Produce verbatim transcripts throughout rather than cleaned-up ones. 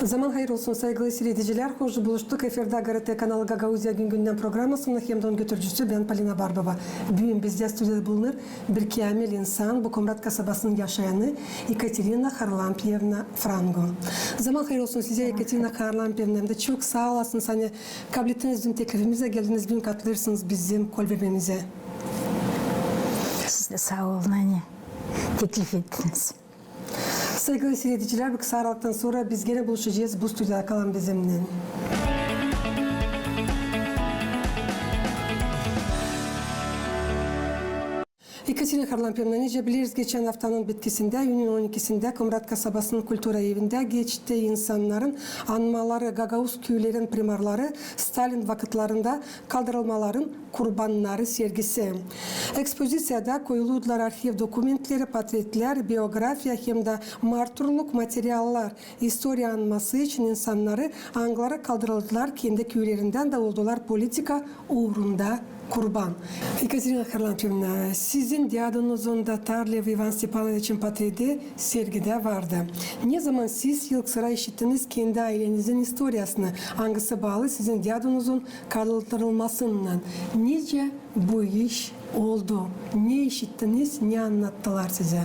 Zaman hayır olsun, saygılı siiredicilär. Hoş buluştuk. Efirdä GRT kanalı Gagauziya gün-gündän programasının hem dä onun götürücüsü bän, Polina Barbova. Büün bizdä studiyada bulunêr bir käämil insan, bu Komrat kasabasının yaşayanı Ekaterina Harlampyevna Frango. Zaman hayır olsun sizä, Ekaterina Harlampyevna, hem dä çok saa olasınız, ani kablettiniz bizim teklifimizi, geldiniz büün katılêrsınız bizim kolbermemizä. Siz dä saa olun, ani teklif ettiniz. Saygılı siiredicilär, bir kısa aralıktan sora biz genä buluşacez. Bu studiyada kalın bizimnän. Ekaterina Harlampyevna, nicä bileriz, geçän aftanın bitkisindä, üünen on ikisindä Komrat kasabasının kultura evindä geçti insannarın anmaları, gagauz küülerin primarları Stalin vakıtlarında kaldırılmaların kurbannarı sergisi. Ekspoziţiyada koyuluydular arhiv dokumentleri, portretlär, biografiya hem dä marturluk materiallar, istoriya anması için insannarı, angıları kaldırıldılar kendi küülerindän da oldular politika uurunda kurban. Ekaterina Harlampyevna, sizin dädunuzun da, Tarlev İvan Stepanoviçin portreti sergidä vardı. Ne zaman siz ilk sıra işittiniz kendi ayleenizin istoriyasını, angısı baalı sizin dädunuzun kaldırılmasınnan? Nicä bu iş oldu? Ne işittiniz, ne annattılar sizä?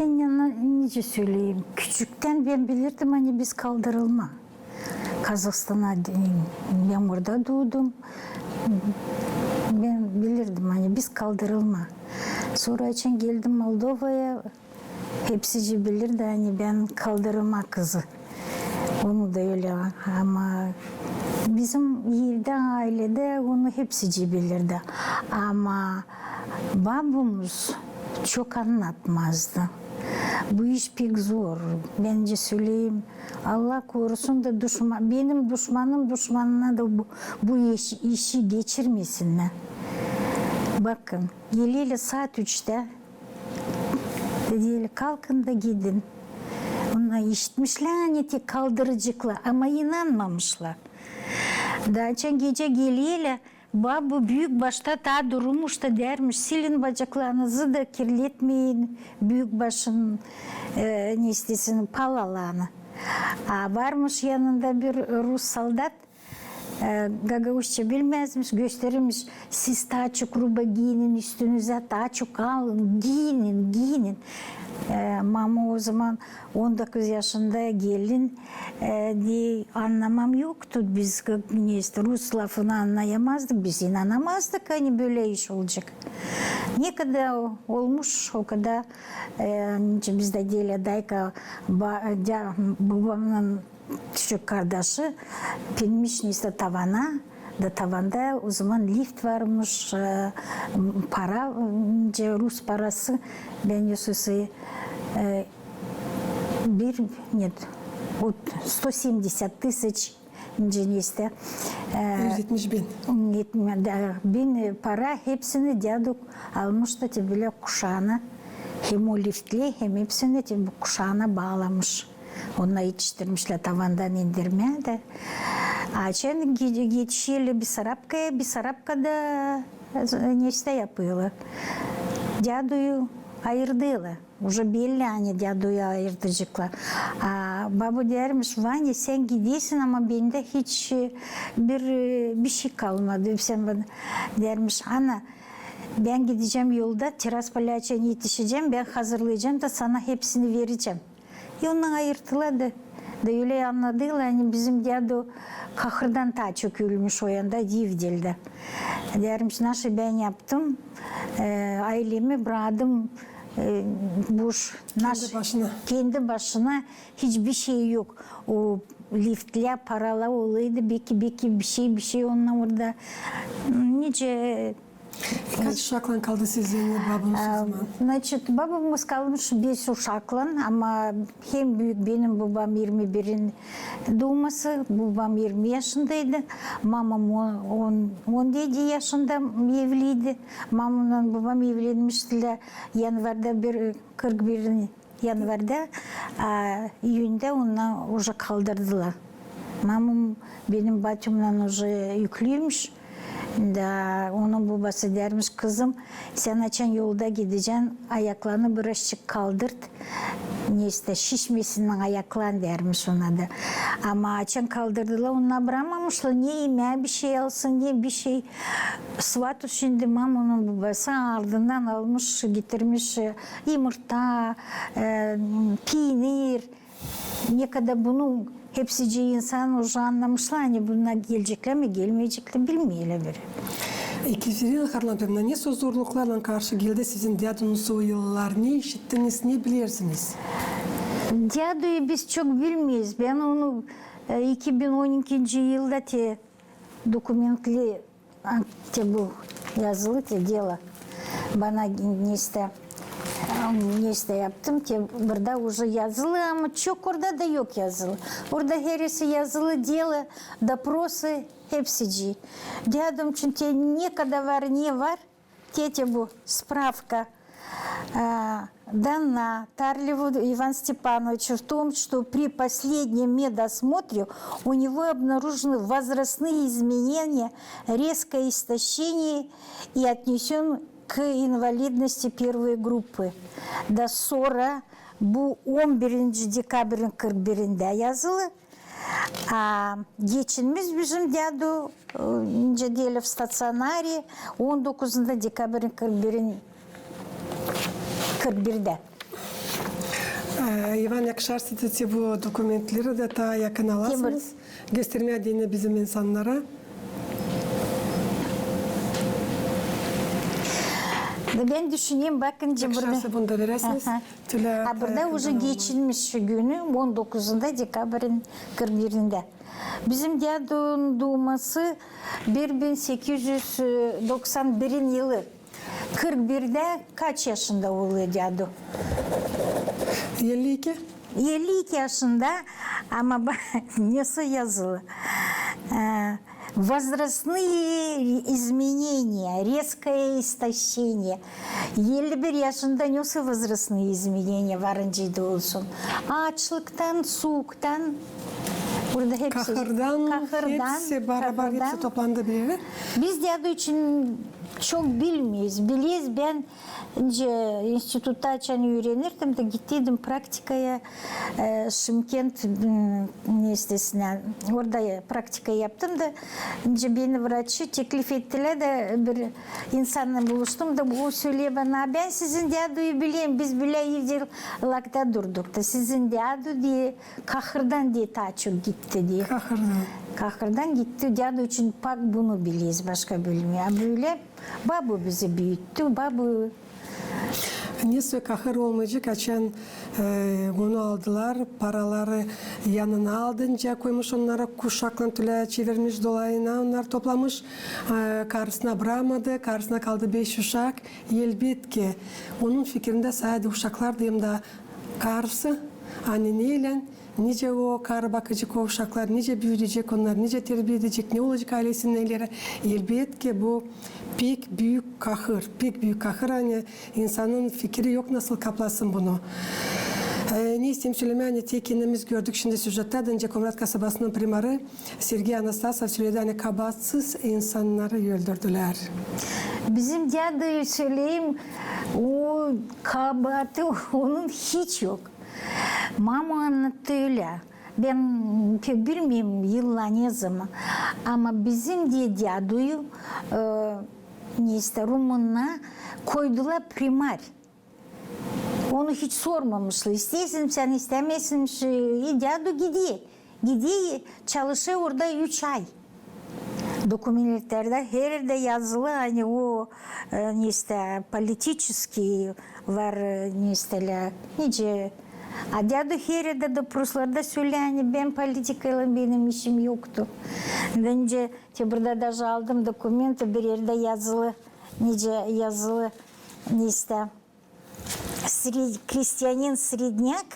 Bän ne, nicä söleyim, küçüktän bän bilirdim, ani biz kaldırılma. Kazahstana, bän orada duudum. Bän bilirdim, ani biz kaldırılma. Sora açan geldim Moldovaya, hepsicii bilirdi, ani bän kaldırılma kızı. Onu da ölä, ama bizim evdä, ayledä onu hepsicii bilirdi. Ama babamız çok annatmazdı. Bu iş pek zor. Bän söleyim, Allah korusun da duşma-, benim duşmanım duşmanına da bu, bu iş-, işi geçirmesin. Bakın, gelerlär saat üçtä, deerlär, kalkın da gidin. Onnar işitmişlär, ani te kaldıraceklar, ama inanmamışlar. Da açan gecä gelerlär, baba büük başta taa durmuş da deermiş: silin bacaklarınızı da kirletmeyin büük başın, e, ne istesin, palalarını. A varmış yanında bir rus soldat, e, gagauzça bilmäzmiş, gösterirmiş: siz taa çok ruba giyinin üstünüzä, taa çok alın, giyinin, giyinin. E, mama o zaman on dokuz yaşında gelin, e, deer, annamam yoktu, biz, ne istesin, rus lafını annayamazdık, biz inanamazdık, ani bölä iş olacek. Ne kadar olmuş, o kadar, e, bizdä deerlär, dayka, ba-, dä-, babamın küçük kardaşı binmiş, ne istesin, tavana, da tavanda o zaman lift varmış, e, para, e, rus parası, bän, e, bir, нет, вот сто семьдесят тысяч, ne istesin, e, yüz yetmiş bin. Yetmi-, da, bin para, hepsini dädu almış da te bölä kuşaana, hem o liftlä, hem hepsini te kuşaana baalamış. Onnar etiştirmişlär tavandan indirmää dä. Açan ge-, etişerlär Besarabkaya, Besarabkada, e, ne istesin, yapêrlar, däduyu ayırdêrlar. Uje belli, ani däduyu ayıraceklar. A baba deermiş: Vanya, sän gidersin, ama bendä hiç, e, bir, e, bişey kalmadı. Sän bana, deermiş, ana, bän gidecäm yolda, Tiraspola açan etişecäm, bän hazırlayacam da sana hepsini verecäm. E, onnar ayırdılar da, da ölä annadêrlar, ani bizim dädu kahırdan taa çok ölmüş o yanda, Divdeldä. Deermiş, naşı bän yaptım, e, aylemi braktım, e, boş, naş-, kendi başına, kendi başına, hiç bişey yok. O liftlä, paralar olaydı, beki, beki bişey, bişey onnar orada. Nicä Kaç uşaklan kaldı sizin babanız o zaman? Значит, babamız kalmış beş uşaklan, ama hem büük benim babam irmi birin duuması, babam irmi yaşındaydı, mamam on, on, on edi yaşında evliydi. Mamamnan babam evlenmiştilär yanvarda bir, kırk birin yanvarda, a iyündä onnar uje kaldırdılar. Mamam benim batyumnan uje üüklüymüş. Da onun bobası deermiş: kızım, sän açan yolda gidecän, ayaklarını birazçık kaldırt, neysä, şişmesin ayakların dermiş ona da. Ama açan kaldırdılar, onu bramamışlar, ne imää bişey alsın, ne bişey. Svat şindi mamunun bubası ardından almış, getirmiş, e, yımırta, e, piinir. Nekadar bunun hepsicii insan uje annamışlar, ani bunnar geleceklär mi, gelmeyeceklär, bilmeerlär biri. Ekaterina Harlampovna, ne soruluklarlan karşı geldi sizin dädunuz o yıllar? Ne işittiniz, ne bilersiniz? Däduyu biz çok bilmeeriz. Bän onu, e, iki bin on ikinci yılda te dokumentli, a, te bu yazılı te delo. Bana neysä, a, neysä yaptım te burada uje yazılı, ama çok orada da yok yazılı. Orada heresi yazılı, delo, doprosı, hepsicii. Dädum için te nekadar var, ne var, te, te bu spravka, a, dana Tarlevu Иван Степанович в том, что при последнем медосмотре у него обнаружены возрастные изменения, резкое истощение и отнесён к инвалидности первой группы. Da sora bu on birinci dekabrin kırk birindä yazılı. A, geçinmiş bizim dädu, e, nicä deerlär, staţionari on dokuzunda dekabrin kırk birin, kırk birdä. E, İvan, yakışarsa te bu dokumentleri dä taa yakın alasınız. Göstermää deyni bizim insannara. Da bän düşünerim, bakın, burada. Yakışarsa bunu da verersiniz. Aha. A burada uje geçinmiş günü, on dokuzunda dekabrin kırk birindä. Bizim dädunun duuması bir bin sekiz üz doksan birin yılı. Kırk birdä kaç yaşında olêr dädu? Elli iki. Elli iki yaşında, ama ba-, nesä yazılı? E, Возрастные изменения, резкое истощение. Elli bir yaşında nesä возрастные изменения var nicä dä olsun? Aaçlıktan, suuktan, burada hepsi. Kahırdan, kahırdan, hepsi barabar, kahırdan. Hepsi toplandı bir erä. Biz dädu için çok bilmeeriz. Bileyiz, bän nicä institutta açan üürenirdim da gittiydim praktikaya, e, Şımkent, m, üniversitesinä. Orada praktika yaptım da, nicä beni vraçı teklif ettilär da bir insannan buluştum da, o söleer bana: "Bän sizin däduyu bilerim, biz bilä evdä lakta durduk da, sizin dädu, deer, kahırdan, deer, taa çok gitti", deer. Kahırdan. Kahırdan gitti. Dädu için pak bunu bileyiz, başka bilmeeriz. A bölä babu bizi büüttü, babu. Nesä kahır olmayacek, açan, e, onu aldılar, paraları yanına aldı, nicä koymuş onnara, uşaklan tölä çevirmiş, dolayına onnar toplamış, e, karısına bramadı, karısına kaldı beş uşak. Elbetki, onun fikirindä sade uşaklar deyni da karısı, ani neylän, nicä o karı bakacek o uşaklar, nicä büüdecek onnar, nicä terbiä edecek, ne olacek aylesinin ileri. Elbetki, bu pek büük kahır, pek büük kahır, ani insanın fikiri yok nasıl kaplasın bunu. E, ne isteerim sölemää, ani tek kendimiz gördük şindi süjettä, nicä Komrat kasabasının primarı Sergey Anastasov söledi, ani kabaatsız insannarı öldürdülär. Bizim dädu, söleyim, o kabaatı onun hiç yok. Mamu annattı ölä. Bän pek bilmeerim yılla ne zaman. Ama bizim dä däduyu, e, neysä, rumunnar koydular primar. Onu hiç sormamışlar, isteersin sän, istämeersin, e, dädu gider. Gider, çalışêr orada üç ay. Dokumentlerdä her erdä yazılı, ani o, e, neysä, политический var, e, neysä, ölä, nicä. A dädu her erdä doproslarda söleer, ani bän politikaylan benim işim yoktu. Bän nicä, te burada даже aldım dokumentu, bir erdä yazılı, nicä yazılı, neysä. Сре-, крестьянин-середняк,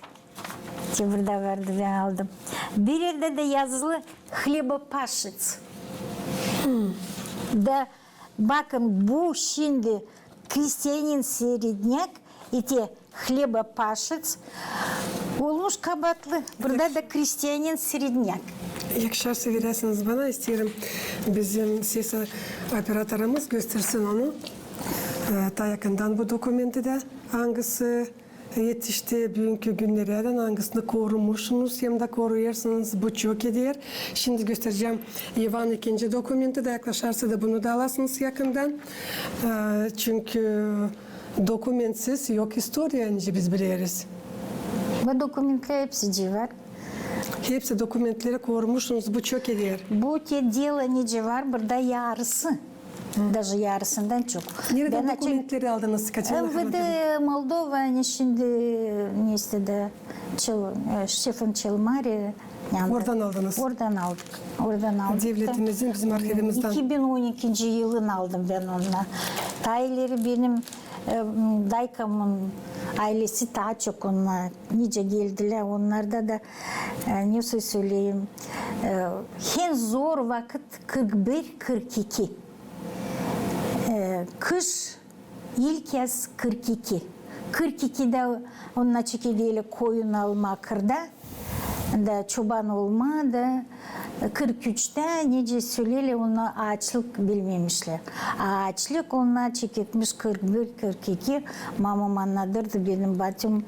te burada vardı, bän aldım. Bir erdä dä yazılı хлебопашец. Da bakın, bu şindi крестьянин-середняк, i te хлебопашец olmuş kabaatlı. Burada da крестьянин-середняк. Yakışarsa verersiniz bana, isteerim bizim ses operatorumuz göstersin onu. E, taa yakından bu dokumenti dä, angısı Etişti büünkü günnerä dä, angısını korumuşsunuz hem dä koruyêrsınız, bu çok eder. Şindi gösterecäm İvan ikinci dokumenti, da yaklaşarsa da bunu da alasınız yakından. E, çünkü dokumentsiz yok istoriya, nicä biz bileriz. Bu dokumentlär hepsicii var. Hepsi dokumentleri korumuşsunuz, bu çok eder. Bu te delo nicä var, burada yarısı. Даже yarısından çok. Neredän dokumentleri aldınız, Katerina Hristoforova? M V D Moldova, ani şindi, neysä dä, Çel-, e, Ştefan Çelmari, yani, oradan aldınız. Oradan aldık. Oradan aldık da. Devletimizin, bizim arhivimizdän. İki bin on ikinci yılın aldım bän onu. Taa ileri benim, e, m, daykamın aylesi taa çok onnar, nicä geldilär, onnarda da, e, ne söleyim, e, en zor vakıt kırk bir, kırk iki. E, kış ilk kez kırk iki. Kırk ikidä onnar çekedilär koyun almaa kırda, da çoban olmaa da, kırk üçtä, nicä söleerlär, onnar aaçlık bilmemişlär. Aaçlık onnar çeketmiş kırk bir, kırk iki. Mamam annadêrdı, benim batüm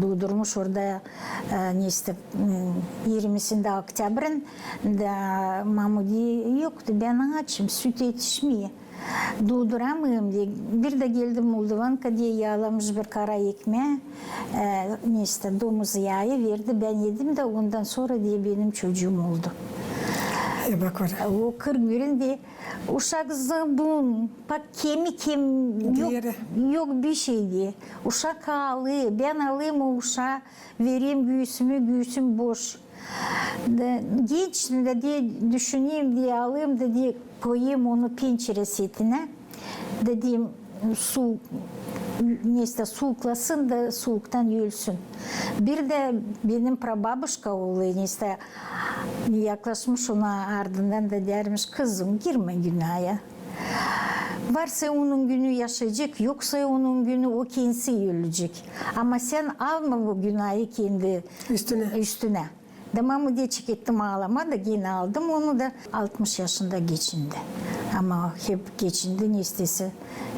duudurmuş orada, e, neysä, m, irmisindä oktâbrın, da mamu deer, yok, deer, bän aaçım, süt etişmeer. Duuduramêêrım, deer. Bir dä geldi Moldovanka, deer, yaalamış bir kara ekmeä, e, neysä, domuz yaayı verdi, bän edim da, ondan sora, deer, benim çocuum oldu. E, bak orada. O kırk birin, deer, uşak zıbun, bak, kemik, kemik, yok, yok bişey, deer. Uşak aalêêr, bän alêrım o uşaa, vererim güüsümä, güüsüm boş. Da genç, da, deer, düşünerim, deer, alêrım da, deer, koyêrım onu pençere setinä. Da, deerim, su, neysä, suuklasın da suuktan ölsün. Bir dä benim prababuşka ooluu, neysä, yaklaşmış ona ardından da deermiş: kızım, girmä günaya. Varsa onun günü yaşayacek, yoksa onun günü o kendisi ölecek. Ama sän alma bu günayı kendi üstünä. Da mamu, deer, çekettim aalamaa da genä aldım onu da. Altmış yaşında geçindi. Ama hep geçindi, neysä,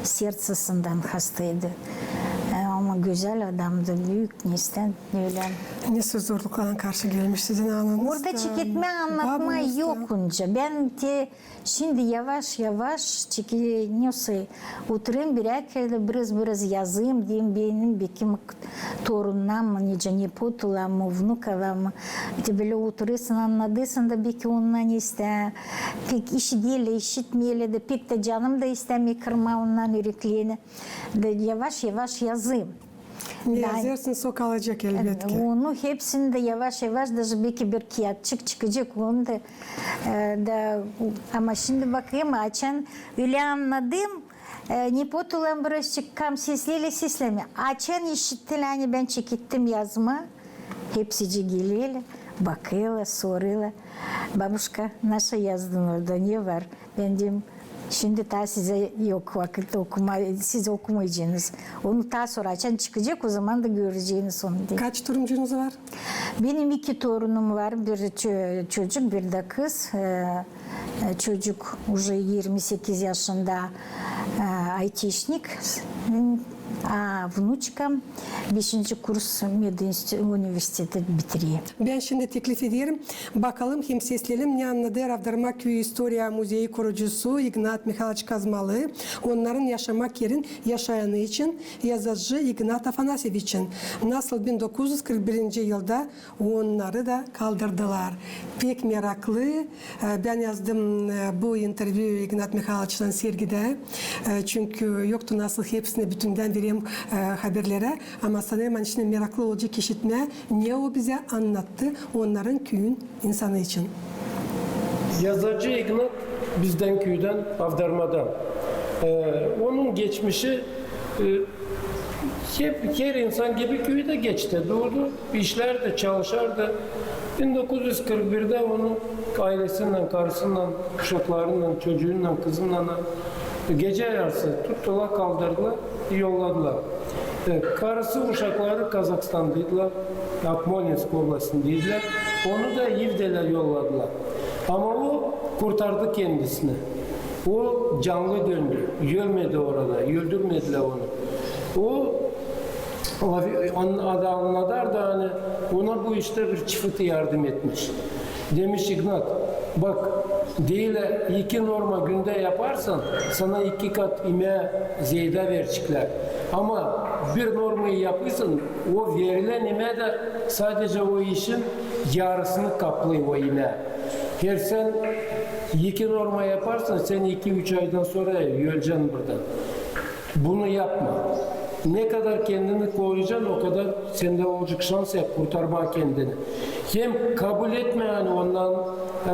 sertsesindän hastaydı. E, ama gözäl adamdı, büük, neysä, ölä. Nesoy zorluklara karşı gelmiş sizin ananız da, babanız da. Orada çeketmää, annatmaa yok onca. Bän te şindi yavaş-yavaş çeke-, nesoy oturêrım, bir-iki kerä biraz-biraz yazêrım, deerim, benim bekim torunnarım mı, nicä, nepotularım mı, vnukalarım mı. Te bölä oturêrsın, annadêrsın da, beki onnar neysä pek işideylär, işitmeerlär da, pek tä canım da istämeer kırmaa onnar üreklerini. Da yavaş-yavaş yazêrım. Ne yazêrsınız, o kalacek, elbetki. Onu hepsini dä yavaş-yavaş, daje beki bir kiyatçık çıkacek, onu da, e, da, ama şindi bakêrım, açan ölä annadım, e, nepotularım birazçık kam seslerlär seslemää. Açan işittilär, ani bän çekettim yazmaa, hepsicii gelerlär, bakêrlar, sorêrlar: babuşka, nasıl yazdın orada, ne var? Bän deerim, şindi taa sizä yok vakıt okumaa, siz okumayacenız. Onu taa sora, açan çıkacek, o zaman da göreceniz onu, deerim. Kaç toruncuunuz var? Benim iki torunum var, bir ço-, çocuk, bir dä kız. E, e, çocuk uje irmi sekiz yaşında, e, aytişnik. A vnuçka beşinci kurs medinsti-, universiteti bitirä. Bän şindi teklif ederim, bakalım hem sesleyelim, ne annadı Ravdarma küüyü istoriya muzeyi kurucusu İgnat Mihayloviç Kazmalı onnarın yaşamak erin yaşayanı için, yazacı İgnat Afanasyeviçin, nasıl bin dokuz üz kırk birinci yılda onnarı da kaldırdılar. Pek meraklı. E, bän yazdım, e, bu intervyu İgnat Mihayloviçlan sergidä. E, çünkü yoktu nasıl hepsinä bütündän vereyim, e, haberlerä. Ama sanêrım, ani şindi meraklı olacek işitmää, ne o bizä annattı onnarın küüyün insanı için. Yazacı İgnat bizdän küüdän, Avdarmadan. E, onun geçmişi E, hep her insan gibi küüdä geçti, duudu, işlärdi, çalışardı. Bin dokuz üz kırk birdä onu aylesinnän, karısınnan, uşaklarınnan, çocuunnan, kızınnan gecä yarısı tuttular, kaldırdılar, yolladılar. E, karısı, uşakları Kazahstandaydılar, Akmolensk oblastındaydılär. Onu da Ivdelä yolladılar. Ama o kurtardı kendisini. O canlı döndü. Ölmedi orada. Öldürmedilär onu. O Lafı, an-, o da annadar da, ani ona bu iştä bir çıfıt yardım etmiş. Demiş: İgnat, bak, deyilär, iki norma gündä yaparsan, sana iki kat imeä zeedä vereceklär. Ama bir normayı yapêrsın, o verilän imeä dä sadecä o işin yarısını kaplêêr o imeä. Eer sän iki norma yaparsan, sän iki-üç aydan sora ölecän burada. Bunu yapma. Ne kadar kendini koruyacan, o kadar sendä olacek şans hep kurtarmaa kendini. Hem kabul etme, ani ondan, e,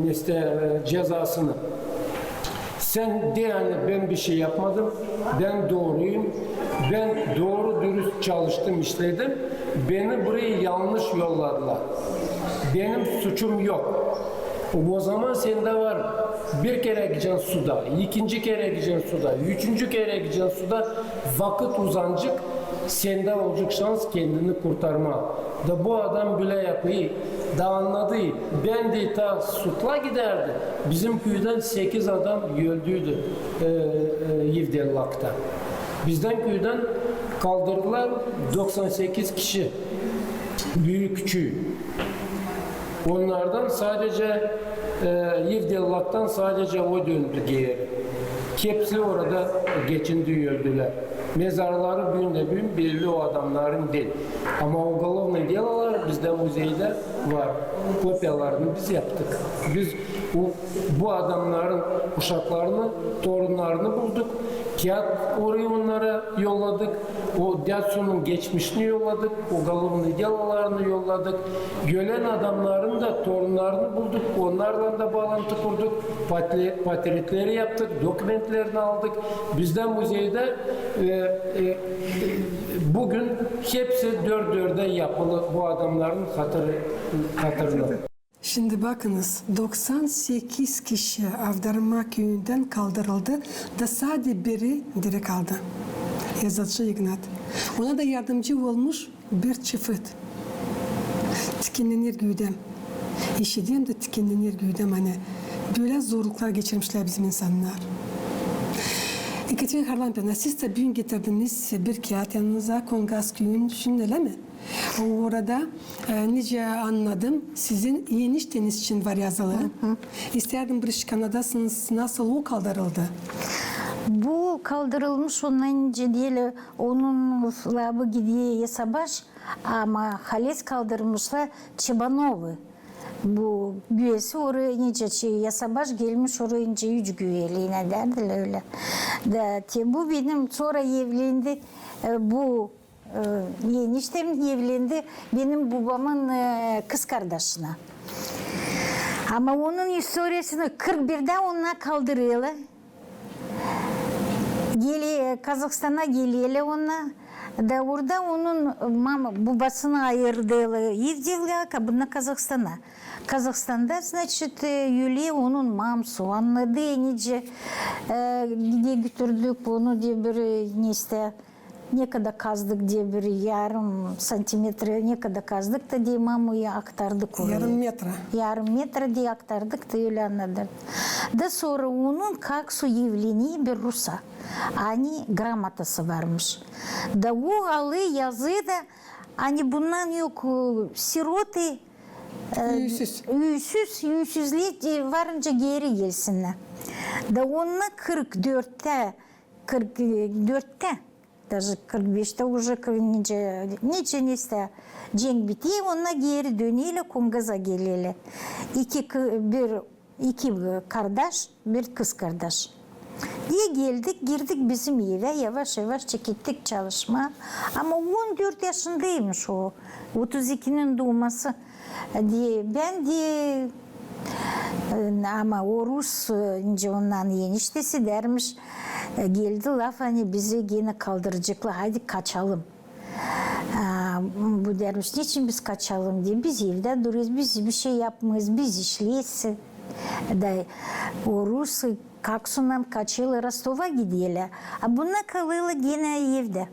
neysä, e, cezasını. Sän de, ani bän bir şey yapmadım, bän dooruyum, bän dooru-dürüst çalıştım, işledim, beni buraya yanlış yolladılar. Benim suçum yok. O zaman sendä var, bir kerä gidecän suda, ikinci kerä gidecän suda, üçüncü kerä gidecän suda, vakıt uzanacek, sendä olacek şans kendini kurtarmaa. Da bu adam bölä yapêr, da annadı, bän dä taa sudla gidärdim. Bizim küüdän sekiz adam öldüydü, e, e, Yivdellakta. Bizdän küüdän kaldırdılar doksan sekiz kişi, büük, küçük. Onnardan sadecä, e, Yivdellaktan sadecä o döndü geeri. Hepsi orada geçindi, öldülär. Mezarları büün da büün belli o adamnarın diil. Ama ugolovnıy delolar bizdä muzeydä var. Kopiyalarını biz yaptık. Biz bu, bu adamnarın uşaklarını, torunnarını bulduk. Kiyat orayı onnara yolladık. O Dyaçunun geçmişini yolladık, ugolovnıy delolarını yolladık. Ölän adamnarın da torunnarını bulduk, onnarlan da baalantı kurduk, patre-, portretleri yaptık, dokumentlerini aldık. Bizdä muzeydä, e, e, büün hepsi dört-dördä yapılı bu adamnarın hatırı-, hatırına. Şindi bakınız, doksan sekiz kişi Avdarmak küüyündän kaldırıldı, da sade biri diri kaldı. Yazıcı İgnat. Ona da yardımcı olmuş bir çıfıt. Tikennener güüdäm. İşidäm da tikennener güüdäm, ani bölä zorluklar geçirmişlär bizim insannar. Ekaterina Harlampovna, siz dä büün getirdiniz bir kiyat yanınıza, Kongas küüyün için, ölä mi? Orada, e, nicä annadım, sizin enişteniz için var yazılı. Hı hı. İstärdim, bir şık annadasınız, nasıl o kaldırıldı? Bu kaldırılmış, ondan nicä diil, onun labı gider Yasabaş, ama haliz kaldırmışlar Çebanovı. Bu güüyesi oraya nicä, çe-, Yasabaş gelmiş oraya nicä üç güüyeli, ne derdilär ölä. Da te bu benim, sora evlendi, e, bu E, eniştem evlendi benim bubamın, e, kızkardaşına. Ama onun istoriyasını kırk birdä onnar kaldırêrlar. Gele-, Kazahstana gelelär onnar. Da orada onun mama, bubasını ayırdılar Yivdellaka, bunnar Kazahstana. Kazahstanda, значит, e, ölä onun mamsı, annadı, nicä, e, gide götürdük onu, de bir, e, neysä, nekadar kazdık, de bir yarım santimetra, nekadar kazdık da, de, mamayı aktardık oraya. Yarım metra. Yarım metra, de, aktardık da, ölä annadı. Da sora onun kaksu evlenä bir rusa. Ani gramotası varmış. Da o alêr yazı da, ani bundan yok, e, sirote, e, üüsüz, üüsüzlää, e, varınca geeri gelsinnär. Da onnar kırk dörttä, kırk dörttä, даже kırk beştä уже, nicä, nicä, neysä, cenk biter, onnar geeri dönelär, Kongaza gelelär. İki kı-, bir, iki kardaş, bir kızkardaş. Da geldik, girdik bizim evä, yavaş-yavaş çekettik çalışmaa. Ama on dört yaşındaymış o, otuz ikinin duuması. De, bän de, e, ama o rus, e, nicä onnan eniştesi därmiş, e, geldi laf, ani bizi genä kaldıraceklar, haydi kaçalım. A bu därmiş, neçin biz kaçalım, de, biz evdä durêrız, biz bir şey yapmêêrız, biz işleeriz. Da o rus kaksunan kaçêrlar, Rostova giderlär, a bunnar kalêrlar genä evdä.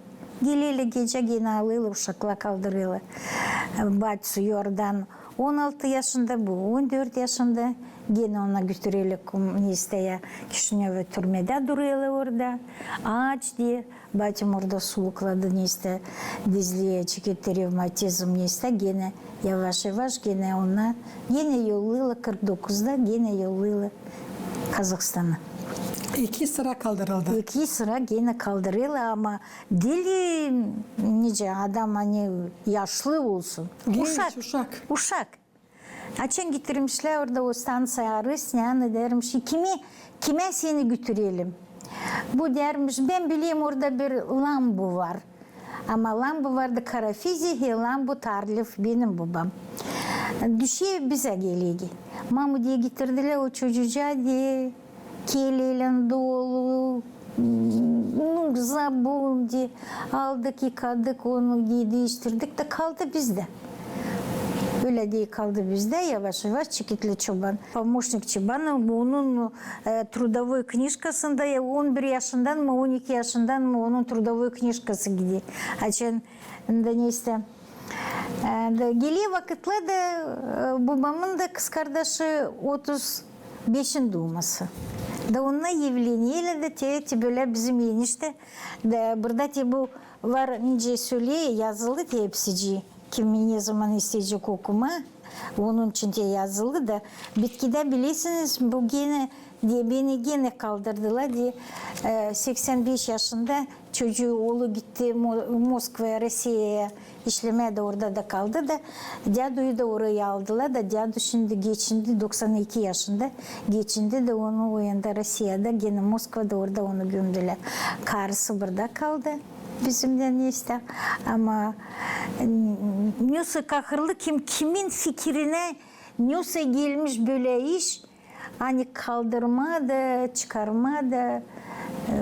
Gelelär gecä, genä alêrlar, uşakları kaldırêrlar. Batsu oradan On altı yaşında, bu on dört yaşında. Genä onu götüreler, kum, ne isteer, Kişinövä türmedä durêrlar orada. Aaç diil. Batım orada sulukladı, ne isteer, dizleyä çekettä revmatizm, ne isteer, genä yavaş-yavaş, genä onu, genä yollêêrlar kırk dokuzda, genä yollêêrlar Kazahstana. İki sıra kaldırıldı. İki sıra genä kaldırêrlar, ama diil nicä adam, ani yaşlı olsun. Genç, uşak. Uşak. Uşak. Açan getirmişlär orada o stanţiya arasına, ani dermiş: "Kimi, kimä seni götürelim?" Bu dermiş: "Bän bilerim, orada bir Lambu var." Ama Lambu vardı Karafizi, hem Lambu Tarlif, benim bubam. Düşer, bizä geler. Mamu diil getirdilär o çocuucaa diil, keleylän dolu, nu, zabun diil. Aldık, yıkadık onu, giy-, diiştirdik da kaldı bizdä. Ölä diil, kaldı bizdä, yavaş-yavaş çeketti çoban. Pomoşnik çobana, onun, e, trudovoy knijkasında, e, on bir yaşından mı, on iki yaşından mı onun trudovoy knijkası gider. Açan da, ne isteer, e, da geler vakıtlar da, e, bubamın da kızkardaşı otuz beşin duuması. Da onnar evlenerlär da te, te bölä bizim eniştä. Da burada te bu var, nicä söleer, yazılı te hepsicii. Kim ne zaman isteyecek okumaa, onun için te yazılı da. Bitkidä, bilersiniz, bu genä, diil, beni genä kaldırdılar diil, e, seksän beş yaşında çocuu, oolu gitti Mo-, Moskvaya, Rossiyaya işlemää da, orada da kaldı da. Däduyu da oraya aldılar da, dädu şindi geçindi, doksan iki yaşında, geçindi da onu o yanda Rossiyada, genä Moskvada, orada onu gömdülär. Karısı burada kaldı bizimnän, ne isteer. Ama, m, nesoy kahırlı, kim, kimin fikirinä nesoy gelmiş bölä iş, ani kaldırmaa da, çıkarmaa da, e,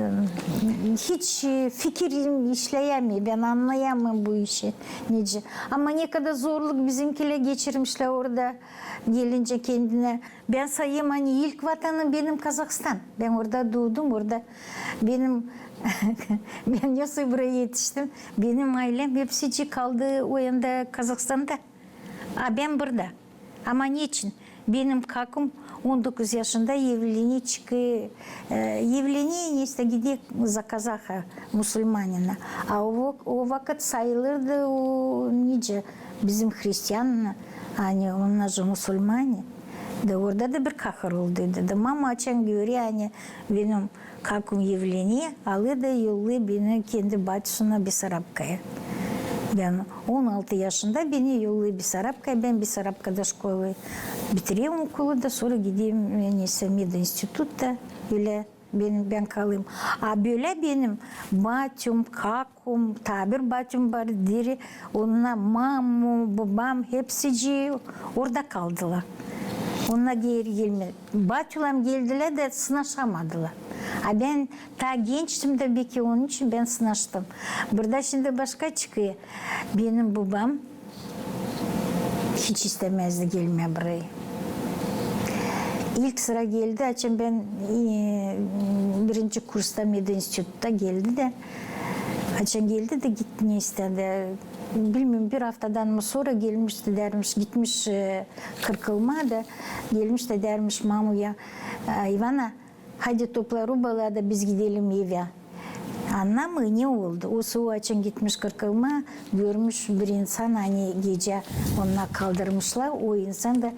hiç, e, fikir işleyämeer. Bän annayamêêrım bu işi nicä. Ama ne kadar zorluk bizimkilär geçirmişlär orada, gelincä kendinä. Bän sayêrım, ani ilk vatanım benim Kazahstan. Bän orada duudum, orada benim, bän nesoy buraya etiştim. Benim aylem hepsicii kaldı o yanda Kazahstanda. A bän burada. Ama neçin? Benim kakum on dokuz yaşında evlener, çıkêr, e, evlener, ne isteer, gider za kazaha, musulmanina. A o vak-, o vakıt sayılırdı o nicä bizim hristian, ani onnar da musulmani. Da orada da bir kahır olduydu. Da mamu açan görer, ani benim kakum evlener, alêr da yollêêr beni kendi batusuna Besarabkaya. Bän on altı yaşında, beni yollêêr Besarabkaya, bän Besarabkada şkolayı bitireyim okulu da, sora gideyim, ne isteer, medinstitutta, ölä bän, bän kalayım. A bölä benim batum, kakum, taa bir batum var diri, onnar mamu, bubam, hepsicii orada kaldılar. Onnar geeri gelmedi. Batularım geldilär da sınaşamadılar. A bän taa gençtim da, beki onun için bän sınaştım. Burada şindi başka çıkêr. Benim bubam hiç istämäzdi gelmää burayı. İlk sıra geldi, açan bän, e, birinci kursta medinstitutta geldi da, açan geldi da gitti, ne isteer. Bilmeerim, bir aftadan mı sora gelmiş da dermiş, gitmiş, e, kırkılmaa da, gelmiş da dermiş mamuya: "E, İvana, hadi topla rubaları da biz gidelim evä." Annamêêr, ne oldu. O sora açan gitmiş kırkılmaa, görmüş bir insan, ani gecä onnar kaldırmışlar. O insan da,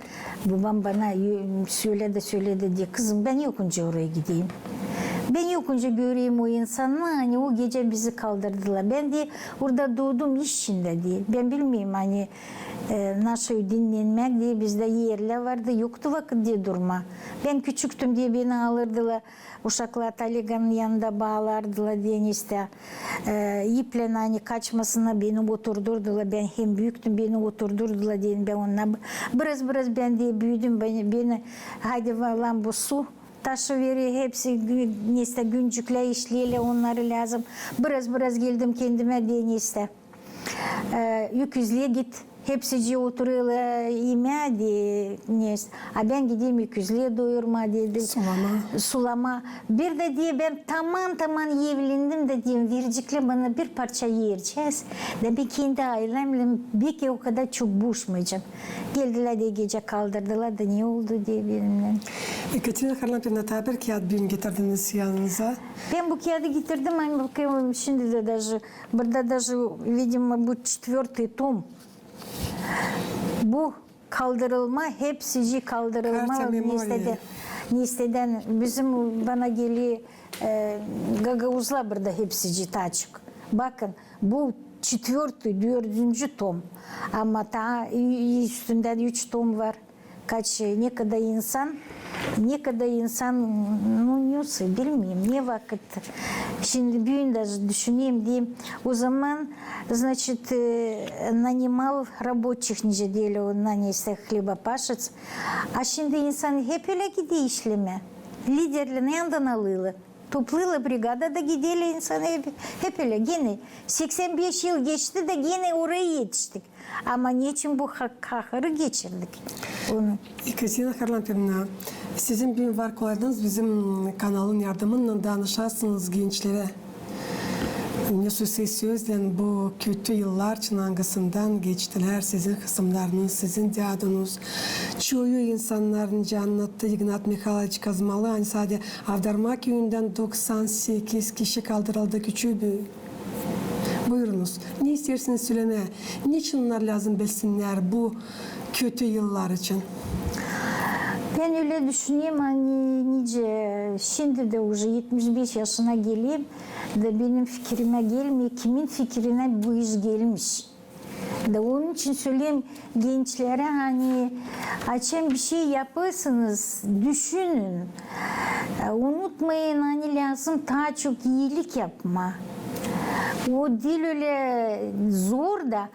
bubam bana yö-, söledi, söledi diil: "Kızım, bän yokuncä oraya gideyim. Bän yokuncä göreyim o insanı, ani o gecä bizi kaldırdılar. Bän diil, orada duudum, iş içindä diil. Bän bilmeerim, ani, e, naşey dinnenmäk diil, bizdä erlär vardı, yoktu vakıt diil durmaa. Bän küçüktüm diil, beni alırdılar uşaklar Taliga'nın yanında, baalardılar diil, ne isteer, e, iplän, ani kaçmasın, beni oturdurdular. Bän hem büüktüm, beni oturdurdular diil, bän onnar biraz-biraz bän diil büüdüm, beni, beni, hadi, vallahi, bu su taşıyıverer, hepsi gü-, ne isteer, güncüklär işleerlär, onnarı lääzım. Biraz-biraz geldim kendimä diil, ne isteer. E, öküzlää git, hepsicii oturêrlar imää, deer, ne, a bän gideyim öküzleri doyurmaa, deer. Sulamaa. Sulamaa. Bir dä, deer, bän taman-taman evlendim dä, deerim, vereceklär bana bir parça ercää. Da bän kendi aylemnän beki o kadar çok boşmayacam. Geldilär dä gecä kaldırdılar da ne oldu, deer, benimnän. Ekaterina Harlampovna, taa bir kiyat büün getirdiniz yanınıza. Bän bu kiyadı getirdim, ani bakayım, şindi dä даже, burada даже, видимо, bu четвёртый том. Bu kaldırılma, hepsicii kaldırılma. Karta memorii. Neestedän, neestedän bizim, bana geler, e, gagauzlar burada hepsicii taa çok. Bakın, bu четвёртый, dördüncü tom. Ama taa ü-, üstündä üç tom var. Kaç, e, ne kadar insan, ne kadar insan, ну, не знаю, bilmeerim, ne vakıt. Şindi büün даже düşüneyim, deerim. O zaman, значит, e, нанимал рабочих, nicä deerlär, onnar neestedä хлебопашец. A şindi insan hep ölä gider işlemää. Liderlerin yanından alêrlar. Toplêêrlar brigada da giderlär insan hep, hep ölä. Genä seksän beş yıl geçti da genä oraya etiştik. Ama neçin bu ha-, kahırı geçirdik? Onu. Ekaterina Harlampovna, sizin büün var kolaylıınız bizim kanalın yardımınnan danışasınız gençlerä. Ne söz, sözdän bu kötü yıllar için, angısından geçtilär sizin hısımnarınız, sizin dädunuz. Çoyu insannar, nicä annattı İgnat Mihayloviç Kazmalı, ani sade Avdarma küüyündän doksan sekiz kişi kaldırıldı küçüü büün. Buyurunuz. Ne isteersiniz sölemää? Neçin onnar lääzım bilsinnär bu kötü yıllar için? Bän ölä düşünerim, ani nicä şindi dä уже etmiş beş yaşına gelerim, da benim fikirimä gelmeer, kimin fikirinä bu iş gelmiş. Da onun için söleerim gençlerä, ani açan bir şey yapêrsınız, düşünün. E, unutmayın, ani lääzım taa çok iilik yapmaa. O diil ölä zor da,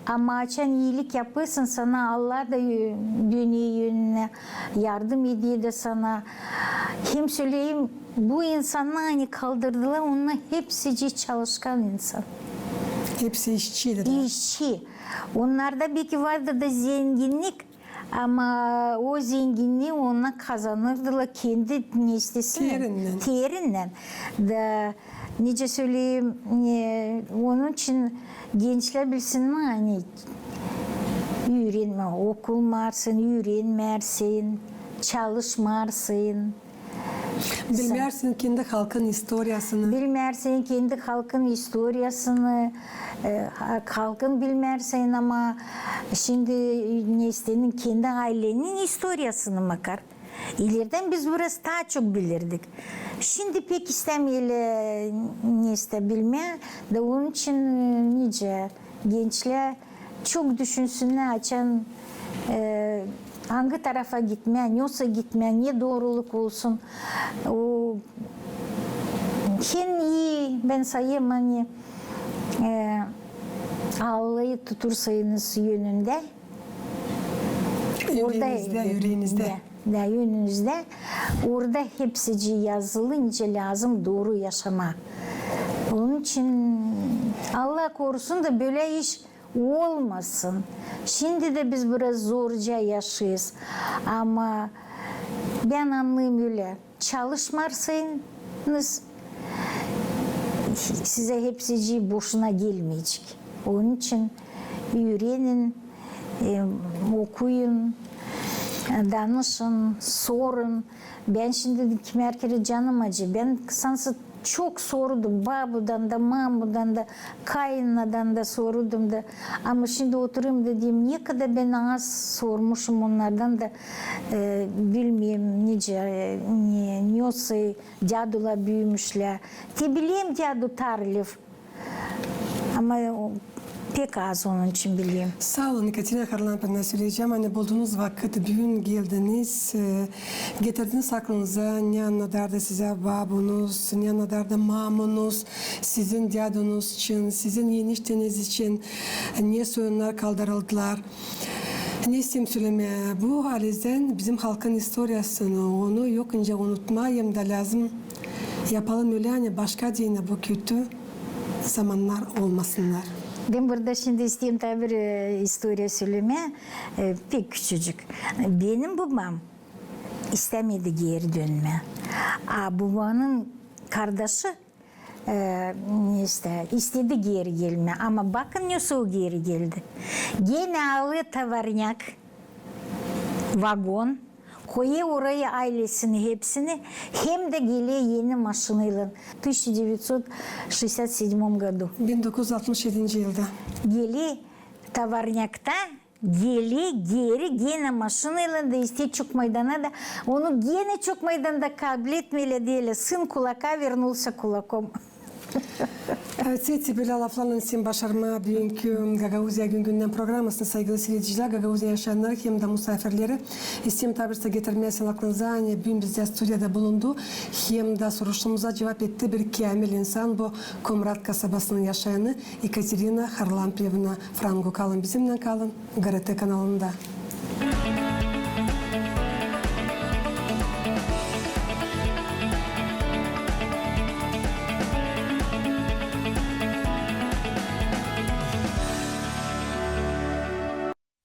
ama açan iilik yapêrsın, sana Allah da yö-, döner önünä, yardım eder dä sana. Hem söleerim, bu insannar, ani kaldırdılar, onnar hepsicii çalışkan insan. Hepsi işçiydi da. İşçi. Onnarda beki vardı da zenginnik, ama o zenginnii onnar kazanırdılar kendi neestesini. Terindän. Terindän. Da, nicä söleerim, e, onun için gençlär bilsinnär, ani üürenmää, okulmarsın, üürenmärsin, çalışmarsın. Bilmärsin kendi halkın istoriyasını. Bilmärsin kendi halkın istoriyasını, e, ha-, halkın bilmärsin, ama şindi neestedän kendi aylenin istoriyasını makar. İlerdän biz biraz taa çok bilirdik. Şindi pek istämeerlär, e, neestedä bilmää, da onun için, e, nicä gençlär çok düşünsünnär, açan, e, angı tarafa gitmää, nesoy gitmää, ne dooruluk olsun. O, hem ii, bän sayêrım, ani, e, Allahı tutursanız önündä, orada, üüreenizdä, üüreenizdä. Da, da, önünüzdä. Orada hepsicii yazılı, nicä lääzım dooru yaşamaa. Onun için Allah korusun da bölä iş olmasın. Şindi dä biz biraz zorca yaşêêrız. Ama bän annêêrım ölä. Çalışmarsanız, sizä hepsicii boşuna gelmeyecek. Onun için üürenin, e, okuyun, e, danışın, sorun. Bän şindi kimär kerä canım acıyêr. Bän sansın çok sorudum babudan da, mamudan da, kayınnadan da sorudum da. Ama şindi oturêrım da deerim, ne kadar bän az sormuşum onnardan da, e, bilmeerim, nicä, e, ne, nesoy dädular büümüşlär. Te bilerim dädu Tarlev. Ama o, pek az onun için bilerim. Saa olun, Ekaterina Harlampovna, söleyecäm, ani buldunuz vakıt, büün geldiniz, e, getirdiniz aklınıza, ne annadardı sizä babunuz, ne annadardı mamunuz sizin dädunuz için, sizin enişteniz için, nesoy onnar kaldırıldılar. Ne isteerim sölemää, bu halizdän bizim halkın istoriyasını, onu yok nicä unutmaa hem dä lääzım yapalım ölä, ani başka deyni bu kötü zamannar olmasınnar. Bän burada şindi isteerim taa bir, e, istoriya sölemää, e, pek küçücük. Benim bubam istämedi geeri dönmää. A bubanın kardaşı, e, işte, istedi geeri gelmää. Ama bakın, nesoy o geeri geldi. Genä alêr tovarnyak, vagon, koyêr orayı aylesini hepsini, hem dä geler eni maşınıylan. Тысяча девятьсот шестьдесят седьмом году. Bin dokuz üz altmış edinci yılda. Geler tovarnyakta, geler geeri genä maşınıylan da isteer Çok maydana da. Onu genä Çok maydanda kabletmeerlär, deerlär: сын кулака вернулся кулаком. Te, te bölä laflarlan isteerim başarmaa büünkü Gagauziya gün-gündän programasını, saygılı siiredicilär, Gagauziyada yaşayannarı hem dä musaafirleri. İsteerim taa bir getirmää sizin aklınıza, ani büün bizdä studiyada bulundu hem dä soruşumumuza cuvap etti bir käämil insan, bu Komrat kasabasının yaşayanı Ekaterina Harlampievna Frangu. Kalın bizimnän, kalın GRT kanalında.